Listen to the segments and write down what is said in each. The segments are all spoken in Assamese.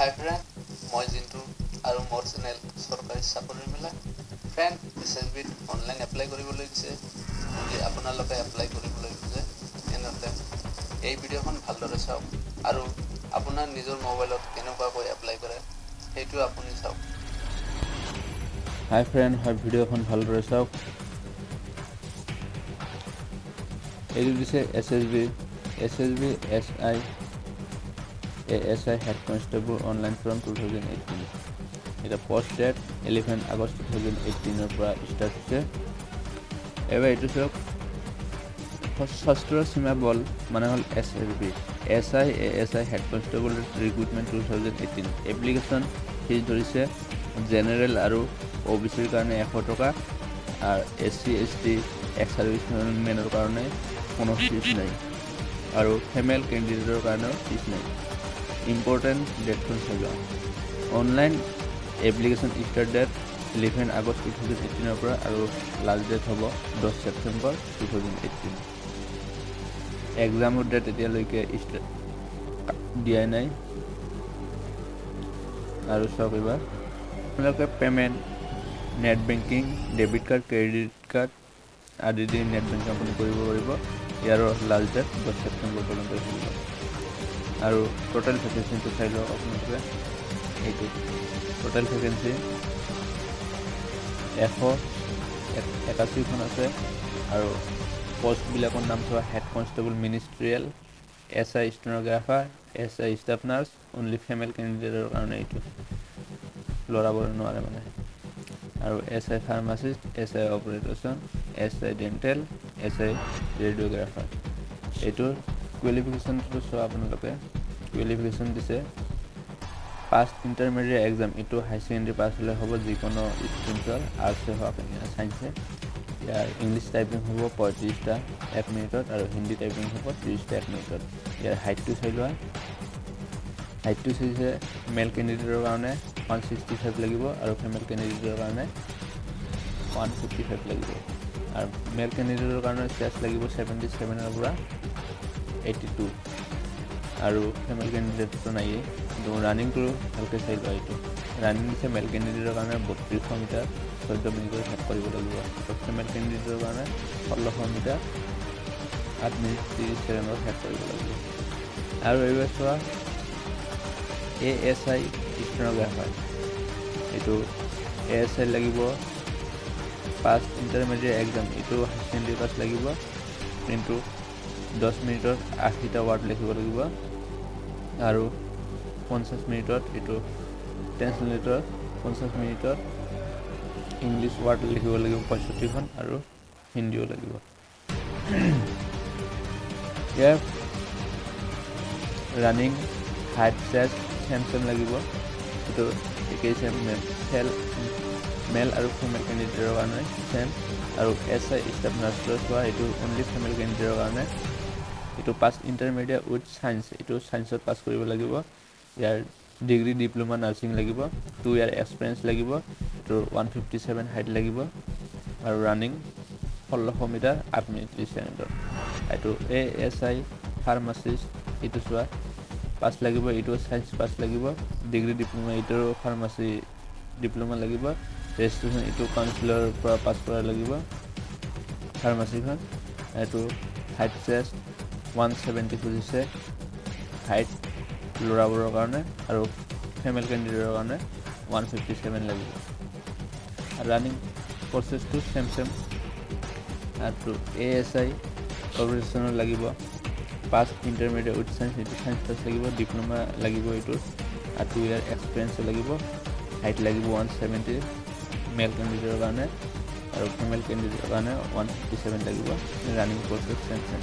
হাই ফ্ৰেণ্ড, মই জিন্তু আৰু মোৰ চেনেল চৰকাৰী চাকৰিৰ মেলা। ফ্ৰেণ্ড, এছএছবিত অনলাইন এপ্লাই কৰিবলৈ দিছে। যদি আপোনালোকে এপ্লাই কৰিবলৈ খোজে, তেনেহ'লে এই ভিডিঅ'খন ভালদৰে চাওক আৰু আপোনাৰ নিজৰ মোবাইলত কেনেকুৱাকৈ এপ্লাই কৰে, সেইটো আপুনি চাওক। হাই ফ্ৰেণ্ড, হয়, ভিডিঅ'খন ভালদৰে চাওক। এইটো দিছে SSB SSB SI ASI head constable online form 2018। এতিয়া post date 11 August 2018ৰ পৰা ষ্টাৰ্ট হৈছে। এইবাৰ এইটো চাওক, সশস্ত্ৰ সীমা বল মানে হ'ল SSB SI ASI head constable recruitment 2018। Application fees ধৰিছে জেনেৰেল আৰু অ' বি চিৰ কাৰণে 100 টকা আৰু S C, S T, ex ছাৰ্ভিচমেনৰ কাৰণে কোনো ফিজ নাই আৰু ফিমেল কেণ্ডিডেটৰ কাৰণেও ফিজ নাই। ইম্পৰ্টেণ্ট ডেটখন চাই লোৱা। Online application start date 11 August 2018ৰ পৰা আৰু লাষ্ট ডেট হ'ব 10 ছেপ্টেম্বৰ 2018। এক্সামৰ ডেট এতিয়ালৈকে দিয়াই নাই। আৰু চাওক এইবাৰ আপোনালোকে payment net banking, debit card, credit card আদি দি নেট বেংকিং আপুনি কৰিব পাৰিব। ইয়াৰ লাষ্ট ডেট 10 ছেপ্টেম্বৰ পৰ্যন্ত থাকিব। আৰু টোটেল ভেকেঞ্চিটো চাই লওক আপোনালোকে। এইটো টোটেল ভেকেঞ্চি 181খন আছে। আৰু পষ্টবিলাকৰ নাম চোৱা, head constable ministerial, SI stenographer, SI staff nurse, only female কেণ্ডিডেটৰ কাৰণে এইটো, ল'ৰাবোৰে নোৱাৰে মানে। আৰু SI pharmacist, SI operation, SI dental, SI radiographer। এইটোৰ কোৱালিফিকেশ্যনটো চোৱা আপোনালোকে। কোৱালিফিকেশ্যন দিছে পাছ ইণ্টাৰমিডিয়েট এক্সাম। এইটো হাই ছেকেণ্ডেৰী পাছ হ'লে হ'ব, যিকোনো ষ্ট্ৰীমছৰ, আৰ্টছে হওক, ছায়েন্সে। ইয়াৰ ইংলিছ টাইপিং হ'ব 35টা এক মিনিটত আৰু হিন্দী টাইপিং হ'ব 30টা এক মিনিটত। ইয়াৰ হাইটটো চাই লোৱা। হাইটটো চাইছে, মেল কেণ্ডিডেটৰ কাৰণে 165 লাগিব আৰু ফিমেল কেণ্ডিডেটৰ কাৰণে 155 লাগিব। আৰু মেল কেণ্ডিডেটৰ কাৰণে চেষ্ট লাগিব 77ৰ পৰা 82 আৰু ফিমেল কেণ্ডিডেটটো নায়েই। কিন্তু ৰানিংটো ভালকৈ চাই লোৱা। এইটো ৰানিং দিছে, মেল কেণ্ডিডেটৰ কাৰণে 3200 মিটাৰ 14 মিনিটত শেষ কৰিব লাগিব আৰু ফিমেল কেণ্ডিডেটৰ কাৰণে 1600 মিটাৰ 8 মিনিট 30 ছেকেণ্ডত শেষ কৰিব লাগিব। আৰু এইবাৰ চোৱা, এ এছ I stenographer. এইটো এ এছ I লাগিব পাছ ইণ্টাৰমিডিয়েট এক্সাম। এইটো হাই ছেকেণ্ডেৰী পাছ লাগিব, কিন্তু 10 মিনিটত 80টা ৱাৰ্ড লিখিব লাগিব আৰু 50 মিনিটত এইটো ট্ৰেঞ্চলেটৰ 50 মিনিটত ইংলিছ ৱাৰ্ড লিখিব লাগিব 65খন আৰু হিন্দীও লাগিব। ইয়াৰ running, height, chest same same লাগিব। এইটো একেই ছেম, মেল আৰু ফিমেল কেণ্ডিডেটৰ কাৰণে ছেম। আৰু এছ I staff নাৰ্ছৰ চোৱা, এইটো অনলি ফিমেল কেণ্ডিডেটৰ কাৰণে। এইটো পাছ ইণ্টাৰমিডিয়েট উইথ ছায়েন্স। এইটো ছায়েন্সত পাছ কৰিব লাগিব। ইয়াৰ ডিগ্ৰী, ডিপ্ল'মা নাৰ্ছিং লাগিব, 2 ইয়াৰ এক্সপিৰিয়েঞ্চ লাগিব। এইটো 157 হাইট লাগিব আৰু ৰানিং 1600 মিটাৰ 8 মিনিট 30 ছেকেণ্ডত। এইটো এ এছ I pharmacist, এইটো চোৱা, পাছ লাগিব। এইটো ছায়েন্স পাছ লাগিব, ডিগ্ৰী, ডিপ্ল'মা, এইটোৰো ফাৰ্মাচী ডিপ্ল'মা লাগিব। ৰেজিষ্ট্ৰেশ্যন এইটো কাউন্সিলৰ পৰা পাছ কৰা লাগিব ফাৰ্মাচীখন। এইটো হাইট, চেষ্ট 170 খুজিছে হাইট ল'ৰাবোৰৰ কাৰণে আৰু ফিমেল কেণ্ডিডেটৰ কাৰণে 157 লাগিব আৰু ৰানিং প্ৰচেছটো ছেম ছেম। আৰু এ এছ I অপাৰেশ্যনত লাগিব পাছ ইণ্টাৰমিডিয়েট উইথ ছায়েন্স। এইটো ছায়েন্স পাছ লাগিব, ডিপ্ল'মা লাগিব এইটোৰ আৰু 2 ইয়াৰ এক্সপিৰিয়েঞ্চো লাগিব। হাইট লাগিব 170 মেল কেণ্ডিডেটৰ কাৰণে আৰু ফিমেল কেণ্ডিডেটৰ কাৰণে 157 লাগিব। Running process same same.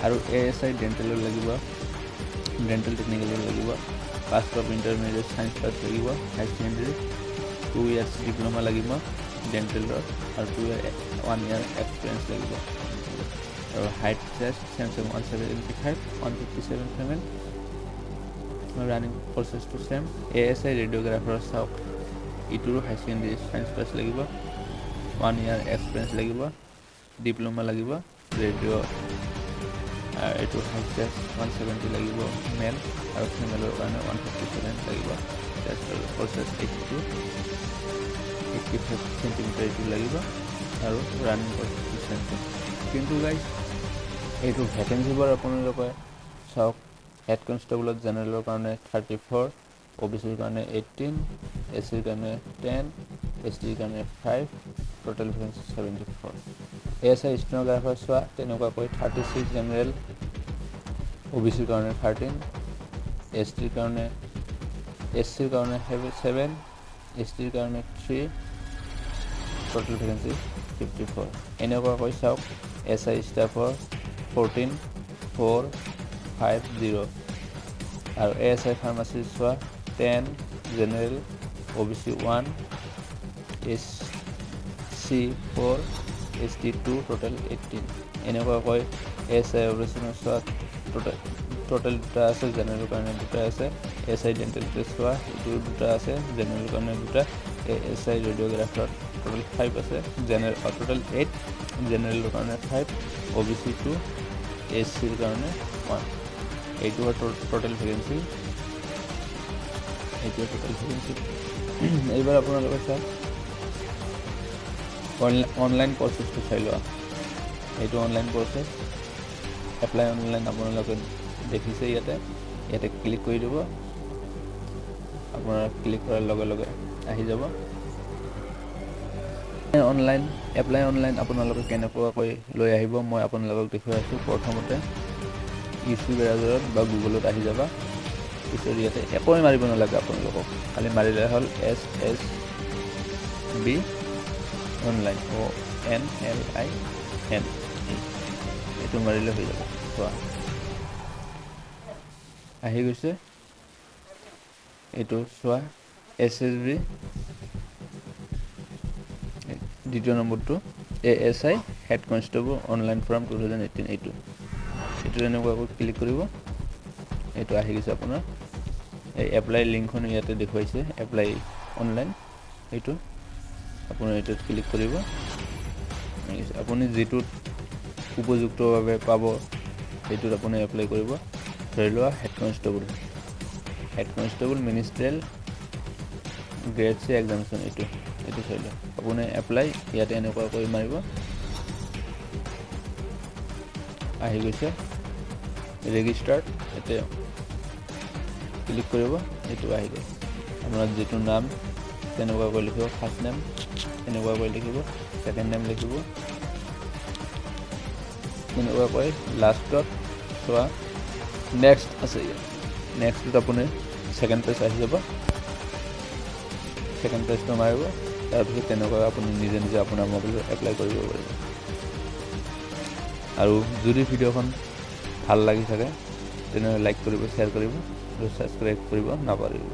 আৰু এ এছ I ডেণ্টেলৰ লাগিব, ডেণ্টেল টেকনিকেলৰ লাগিব pass of intermediate science pass লাগিব, high secondary, 2 years diploma লাগিব ডেণ্টেলৰ আৰু 2 year 1 year experience লাগিব। আৰু height, chest same same, 175, 157 female। Running প্ৰচেছটো same. A S I radiographer চাওক, ইটোৰো হাই ছেকেণ্ডেৰী ছায়েন্স পাছ লাগিব, 1 ইয়াৰ এক্সপিৰিয়েঞ্চ লাগিব, ডিপ্ল'মা লাগিব ৰেডিঅ'। এইটো হাইট, চেষ্ট 170 লাগিব মেল আৰু ফিমেলৰ কাৰণে 157। size 80 to 85 centimeter এইটো লাগিব আৰু ৰানিং প্ৰচেছটো চেম চেম। কিন্তু গাইজ, এইটো ভেকেঞ্চিবোৰ আপোনালোকে চাওক। হেড কনষ্টেবলত জেনেৰেলৰ কাৰণে 34, অ' বি চিৰ কাৰণে 18, এছ চিৰ কাৰণে 10, এছ টিৰ কাৰণে 5, total vacancy 74। ASI stenographer চোৱা, তেনেকুৱাকৈ 36 জেনেৰেল, অ' বি চিৰ কাৰণে 13, এছ টিৰ কাৰণে, এছ চিৰ কাৰণে 7, এছ টিৰ কাৰণে 3, total vacancy 54। এনেকুৱাকৈ চাওক, এছ I ষ্টাফৰ 14, 4, 5, 0 আৰু এ এছ I pharmacy চোৱা, 10 general, OBC 1, SC 4, ST 2, total 18। এনেকুৱাকৈ এছ I অপাৰেশ্যনৰ চোৱা, টোটেল দুটা আছে, জেনেৰেলৰ কাৰণে দুটা আছে। এছ I dental চোৱা, এইটো দুটা আছে, জেনেৰেলৰ কাৰণে দুটা। এ এছ I ৰেডিঅ'গ্ৰাফাৰ টোটেল 5 আছে, জেনেৰেল টোটেল 8, জেনেৰেলৰ কাৰণে 5, অ' বি চি 2, এছ চিৰ কাৰণে 1। এইটো হয় টোটেল ভেকেঞ্চি, এইটোৱে টোটেল ভেকেঞ্চি। এইবাৰ আপোনালোকে চাওক, অনলাইন প্ৰচেছটো চাই লোৱা। এইটো অনলাইন প্ৰচেছ, এপ্লাই অনলাইন আপোনালোকে দেখিছে ইয়াতে। ইয়াতে ক্লিক কৰি দিব। আপোনাৰ ক্লিক কৰাৰ লগে লগে আহি যাব অনলাইন। এপ্লাই অনলাইন আপোনালোকে কেনেকুৱাকৈ লৈ আহিব, মই আপোনালোকক দেখুৱাই আছোঁ। প্ৰথমতে ইউ চি ব্ৰাউজাৰত বা গুগলত আহি যাবা। পিছত ইয়াতে একোৱেই মাৰিব নালাগে আপোনালোকক, খালি মাৰিলে হ'ল SSB online, ONLIN, এইটো মাৰিলে হৈ যাব। চোৱা, আহি গৈছে এইটো। চোৱা, এছ এছ বি দ্বিতীয় নম্বৰটো, ASI Head Constable online form 2018। এইটো এনেকুৱাকৈ ক্লিক কৰিব। এইটো আহি গৈছে আপোনাৰ। এই এপ্লাই লিংকখন ইয়াতে দেখুৱাইছে, এপ্লাই অনলাইন। এইটো আপোনাৰ এইটোত ক্লিক কৰিব। আপুনি যিটোত উপযুক্তভাৱে পাব, সেইটোত আপুনি এপ্লাই কৰিব। ধৰি লোৱা Head Constable Ministerial Grade C examination, এইটো চাই লওক। আপুনি এপ্লাই ইয়াতে এনেকুৱাকৈ মাৰিব। আহি গৈছে ৰেজিষ্টাৰ্ড, ইয়াতে ক্লিক কৰিব। এইটো আহি গ'ল। আপোনাৰ যিটো নাম তেনেকুৱাকৈ লিখিব। ফাৰ্ষ্ট নেম এনেকুৱাকৈ লিখিব, ছেকেণ্ড নেম লিখিব তেনেকুৱাকৈ। লাষ্টত চোৱা, নেক্সট আছে ইয়াত। নেক্সটটোত আপুনি ছেকেণ্ড পেজ আহি যাব। ছেকেণ্ড পেজটো মাৰিব। তাৰপিছত তেনেকুৱা আপুনি নিজে নিজে আপোনাৰ মোবাইলত এপ্লাই কৰিব পাৰিব। আৰু যদি ভিডিঅ'খন ভাল লাগি থাকে, তেনেহ'লে লাইক কৰিব, শ্বেয়াৰ কৰিব আৰু ছাবস্ক্ৰাইব কৰিব নাপাহৰিব।